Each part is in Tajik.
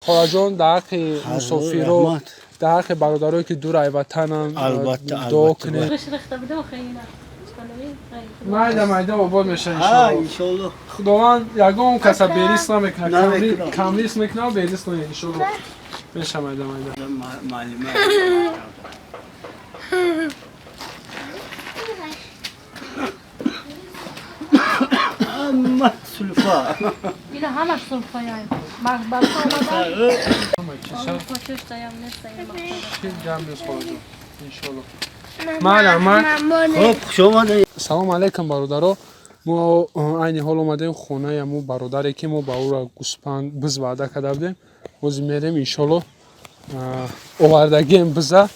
Холаҷон, дар ҳаққи мусофиро, дар ҳаққи бародарое ки дур ай ватананд, дуо кунед. Майда майда обод меша, иншоалло. Худованд ягон каса бериск намекунад, камриск мекунад, бериск не, иншоалло меша майда майда. Ҳама сулфа. Ина ҳамаш сулфа. Салому алайкум, бародаро. Мо айни ҳол омадем хонаи ҳамун бародаре, ки мо ба ӯро гӯспанд, биз ваъда карда будем. Ҳозир мерем, иншолло. Овардагием биза,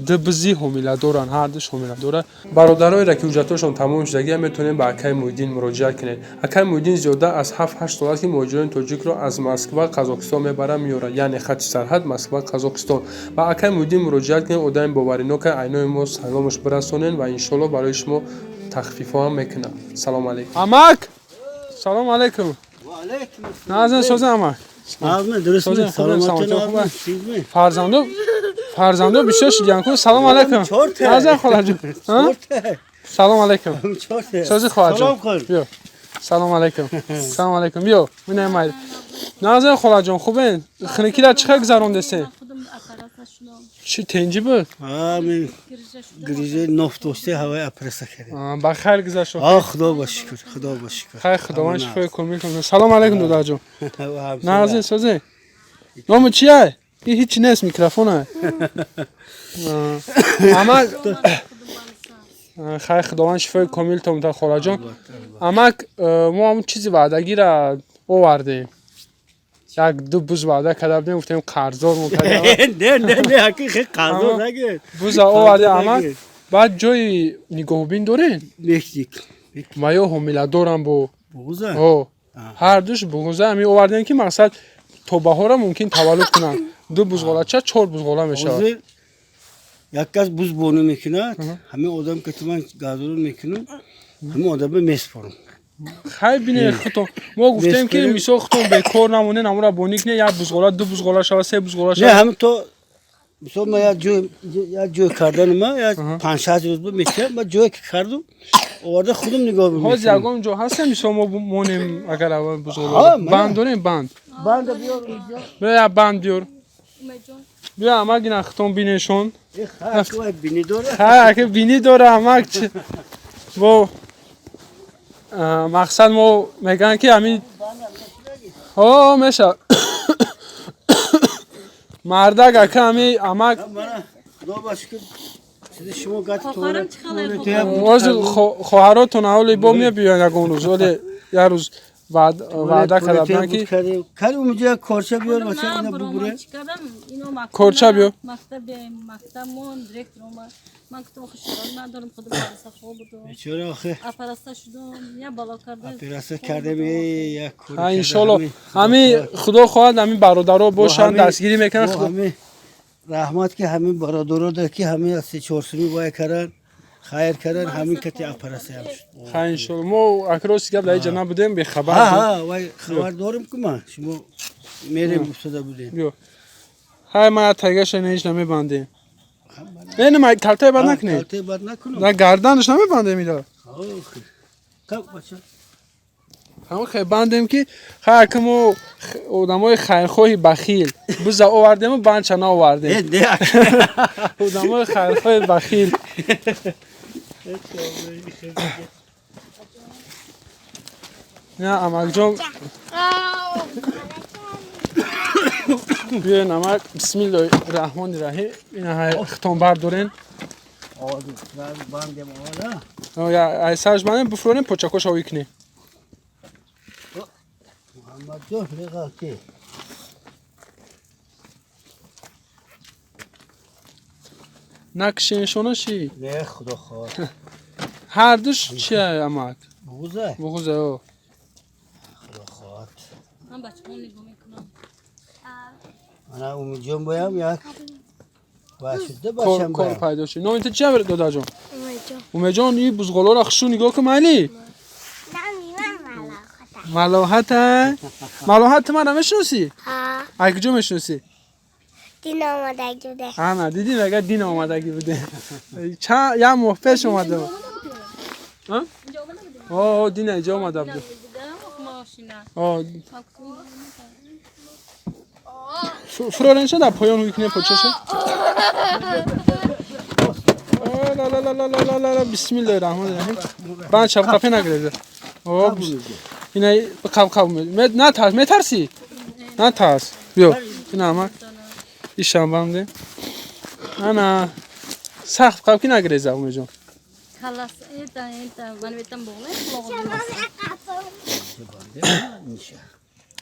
ду бизи ҳомиладоранд, ҳардуш ҳомиладора. Бародароеро, ки ҳуҷҷатҳошон тамом шудагия, метавонем ба акаи Муҳиддин муроҷиат кунед. Акаи Муҳиддин зиёда аз 7-8 сол аст, ки муҳоҷирони тоҷикро аз Москва, Қазоқистон мебарад, меорад, яъне хати сарҳад Москва, Қазоқистон. Ба акаи Муҳиддин муроҷиат кунед, одами боваринока. Айнои мо саломаш бирасонед ва иншоалло барои шумо тахфифҳо ҳам мекунад. Салому алейкум, амак. Салому алейкум. Назан соза, амак. Фарзандо, фарзандо бисёр шудиян ку. Салому алайкум, назан холаҷон. Салому алайкум, сози хоҳарҷон, биё. Салому алайкум, салому алайкум, биё. Минамай, назан холаҷон, хубен? Хиникира чӣ хел гузарондесен? Чӣ, тенҷи буд? Грижаи ноф доште, ҳаваи операция кардем. Ба хайр гузашт? Худо ба шукр, худо ба шукр. Хайр, худованд шифои комил кунад. Салому алайкум, додарҷон. Назин, созе? Номи чия? И ҳичи нест, микрофона. Амак, хайр, худованд шифои комил томта, холаҷон. Амак, мо ҳамун чизи ваъдагира овардем. Як ду буз ваъда карда будем, гуфтем қарздор. Буза овардем, амак. Баъд ҷои нигоҳубин дорен? Ва ё ҳомиладорам бо ҳардуш буғуза. Ами овардем, ки мақсад то баҳора мумкин таваллуд кунанд. Ду бузғолача чор бузғола мешавад. Як кас буз бону мекунад, ҳамин одам ки ман газуру мекунам, ҳамин одама меспорам. Хай, бине худтон. Мо гуфтем, ки мисол худтон бекор намонен, ҳамура боник не, як бузғола, ду бузғола шава, се бузғола шава. Ҳамин то мисол ма як ҷой карданма, як 5-6 рӯз бу мешавам, ма ҷое ки кардум, оварда худум нигоҳ. Ҳозир ягон ҷо ҳастем, мисол мо монем, агар аввал бузғола банд дорем, банд. Банда биёр. Биё, як банд биёр. Биё, амак, ина худтон бинешон. Хай, ака, бинӣ дора, амак. Бо мақсад мо мегӯянд, ки ҳамин о меша мардак, ака, ҳами амак. Ҳозир хоҳаротон ҳоли бо мебиёянд ягон рӯз, оли як рӯз ваъда карда буданд, ки Корча биёр, бача, ина бубуре. Корча биёр. Ман гуфтам, охи широи надорам, худам хоб будам. Бечора, охи. Операция шудам, я бало карда. Операция кардем, як кор. Иншоалло, ҳами худо хоҳад, ҳами бародаро бошанд, дастгирӣ мекунанд. Ҳами раҳмат, ки ҳамин бародаро да, ки ҳамин аз се-чор суми вай кардан, хайр кардан, ҳамин кати операция шуд. Хайр, иншоалло. Мо акроси гап дар инҷа набудем, бехабар. Ҳа, вай хабар дорем, ки ман шумо мерем гуфтада будем. Биё, ҳай, ма тагаша неиш намебандем. Не, не, калтаи бад накунед. Калтаи бад накунам. На, гарданаш намебандем ира. Ҳама хай бандем, ки хай, ки мо одамои хайрхоҳи бахил буза овардему бандша наовардем. Одамои хайрхоҳи бахил. На, амакҷон, биёен, амак. Бисмиллоҳи раҳмони раҳим. Ина хитон бардорен. Сараш бандем, буфурорем, почакоша ҳоӣ кунем. Муҳаммадҷон, меғалти. Накшеншонаши. Не, худо хоҳад. Ҳардуш чия, амак? Буғуза. Буғуза. Худо хоҳад. Ман бачаҳо нигоҳ мекунам. Ана Умидҷон боям як ва шуда бачам. Кор пайдо шуд. Номи ту чия, додарҷон? Умедҷон. И бузғолоро хушу нигоҳ кун, майли. Малоҳата, Малоҳат, ту мара мешиносӣ? Ай куҷо мешиносӣ? Дин омадагӣ буде. Ана, дидӣ, мега дин омадагӣ буде. Чанд як моҳ пеш омада. О, дина иҷо омада буд. Фуроренша дар поён ҳуй кунем почаша. Ла бисмиллоҳи раҳмони раҳим. Банд шаб қафе нагиреза. О, ина қав қав мед натарс, метарсӣ? Натарс. Биё. Ина ама ишам банде. Ана сахт қав ки нагиреза умеҷон. خلاص انت انت من بيتم بغلي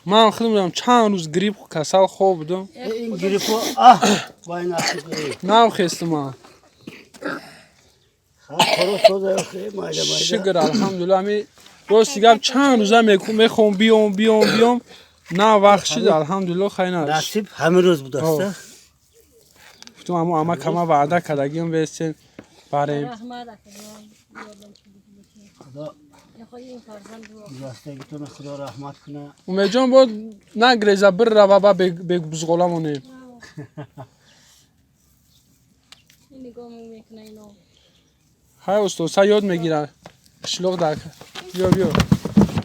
Ман худам медонам чанд рӯз грипп касал хоб будам. Ин гриппо аҳ вай насиб. Нав хестам ман. Шукр, алҳамдулилла, ами рости гап чанд рӯза мехоҳам биём биём биём, на вақт шуд, алҳамдулилла, хай на. Насиб ҳамин рӯз будаст. Гуфтам амо ама кама ваъда кардагиам вестем барем. Гузаштагитона худо раҳмат куна. Умедҷон бод нагреза биррава ба бебузғола монем. Хай устоса ёд мегира. Қишлоқ дар биё биё.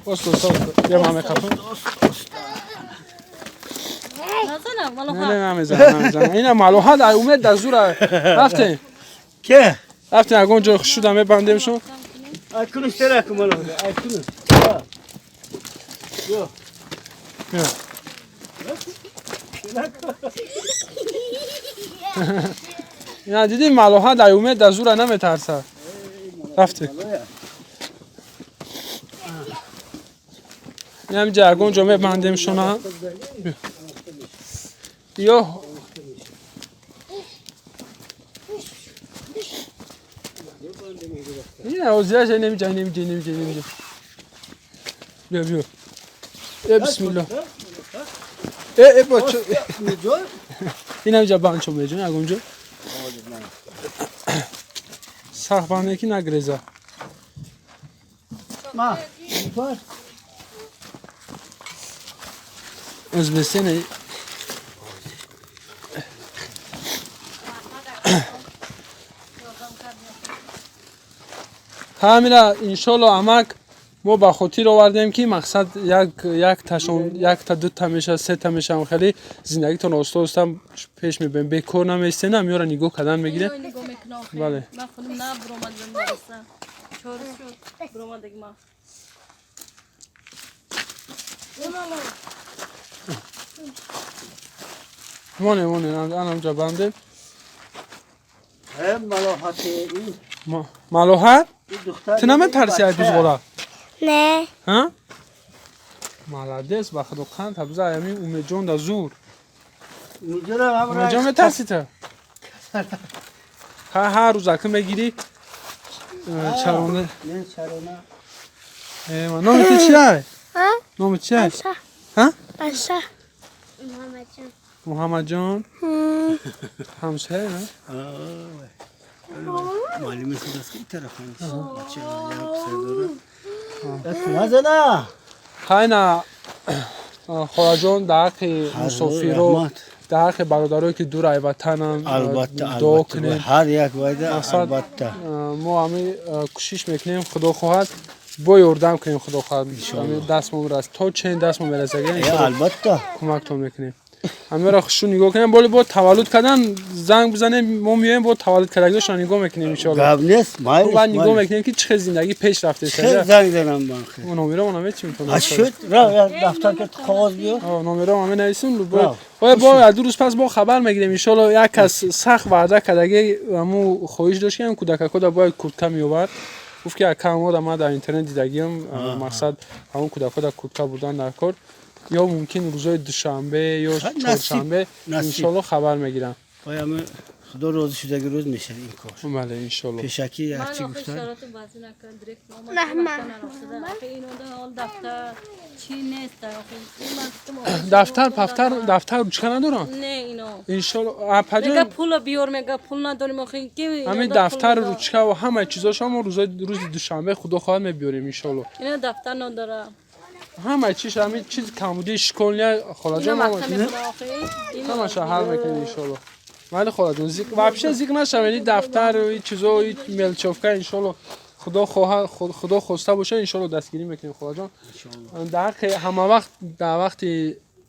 Устоса биё ман мехапам. Не намезанам намезанам. Ина малоҳат ай умед дар зура рафтем. Ке? Рафтем ягон ҷой хушуда мебандемшон. Ай куниш терак малоҳа. Ай куниш. Биё. Биё. Ина дидӣ малоҳат ай умед дар зура наметарсад. Рафтем. Инамиҷа ягон ҷо мебандемшона. Ё ина озияша инамиҷа инамиҷа инамиҷа инамиҷа. Биё биё. Э бисмиллоҳ. Э э бача. Инамиҷа банд шо меҷон ягон ҷо. Сахт банде ки нагреза. Ма. Бар. Ӯзбекистон ҳамира иншолло амак мо ба хотир овардем ки мақсад якташон якта дута меша сета мешавам хеле зиндагитон оста оста пеш мебарем бекор наместена миёра нигоҳ кардан мегирем. Бале. Моне моне анамҷа бандем. Малоҳат ту наметарси ай бузғола? Не. Ҳа? Молодец, ба худо қанд табза ами умедҷон да зур. Умедҷон метарси ту? Ҳа ҳар рӯз ака мегирӣ чарона. Номи ту чи ай? Номи чи ай? Ҳа? Аша. Муҳаммадҷон. Муҳаммадҷон? Ҳамсоя на? Муаллими худ аст ки ин тараф назана. Хайна холаҷон дар ҳаққи мусофиро дар ҳаққи бародарое ки дур ай ватананд дуо кунем. Ҳар як вайда албатта. Мо ҳами кӯшиш мекунем худо хоҳад бо ёрдам кунем худо хоҳад дастмон рас то чен дастмон мерасад албатта кӯмактон мекунем. Ҳамеро хушу нигоҳ кунем боли бо таваллуд кардан занг бизанем мо меоем бо таваллуд кардагиашон нигоҳ мекунем иншоалло. Гап нест майли. Баъд нигоҳ мекунем ки чӣ хел зиндагӣ пеш рафтааст. Хел занг занам ман хел. Номеро мона мечи метавонам. А шуд ра дафтар ки коғоз биё. Номеро ма менависем. Оя бо ду рӯз пас бо хабар мегирем иншоалло. Як кас сахт ваъда кардаги ҳаму хоҳиш дошт ки ҳам кӯдакакода бояд куртка меовард. Гуфт ки ака ҳамода ман дар интернет дидагиам мақсад ҳамун кӯдакода куртка бурдан дар кор. Ё мумкин рӯзои душанбе ё чоршанбе иншоалло хабар мегирам. Худо розӣ шудаги рӯз мешавад ин кор. Бале иншоалло. Пешакӣ ҳарчи гуфтан. Дафтар пафтар дафтар ручка надорам? Не ино. Иншоалло апаҷон мега пул биёр мега пул надорем охи ки ҳамин дафтар ручка ва ҳамаи чизошо мо рӯзи душанбе худо хоҳад мебиёрем иншоалло. Ино дафтар надорам. ҳама чиз ҳамин чиз камбудии школьный холаҷон ҳамаша ҳал мекунем иншоалло. Вале холаҷон зиқ вообще зиқ нашавед, ин дафтар ин чизо, ин мелочёвка иншоалло худо хоҳа худо хоста боша иншоалло дастгирӣ мекунем холаҷон. Дар ҳаққи ҳама вақт дар вақти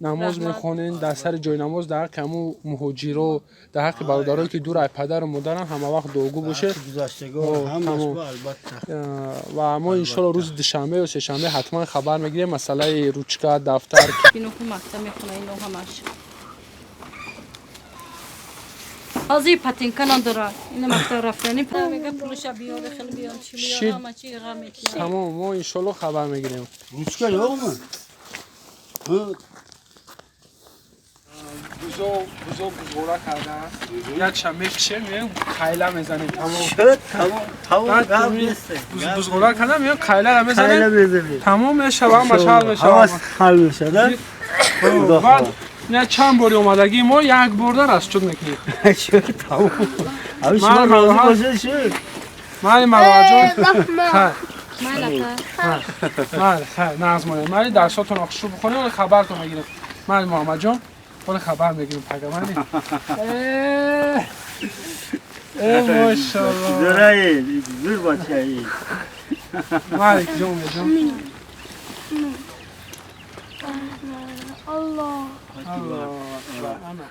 намоз мехонем дар сари ҷои намоз дар ҳаққи ҳамун муҳоҷиро дар ҳаққи бародарое ки дур ай падару модарам ҳама вақт дуогӯ бошед. Ва мо иншоалло рӯзи душанбе ё сешанбе ҳатман хабар мегирем масъалаи ручка дафтар. Ҳозир патинка надора. Ина мактаб рафтани мега пулша биёр, хел биёр, чи биёр, ҳама чи ғам мекунад. Тамом, мо иншоалло хабар мегирем. Ручка ёқми? Бузо бузо бузғора кардааст. Якша мекушем, меем қайла мезанем. Тамом. Шуд, тамом, тамом, гап нест. Бузғора кардам, меем қайлара мезанем. Тамом мешава, ҳамаш ҳал мешава. Ҳамаш ҳал мешава. Баъд не чанд бори омадагии мо як борда расчуд мекунем. Шуд, тамом. Ами шумо розӣ бошед, шуд. Майли Марваҷон. Хайр. Майли, хайр, нағз монед. Майли дарсотон хушрӯ бихонед, ҳоли хабартон мегирем. Майли Муҳаммадҷон, ҳоли хабар мегирем пага майли. Э, мошалло. Зӯраи, зӯр бачаи. Майли, ҷон ҷон. Аллоҳ. Аллоҳ. Ана.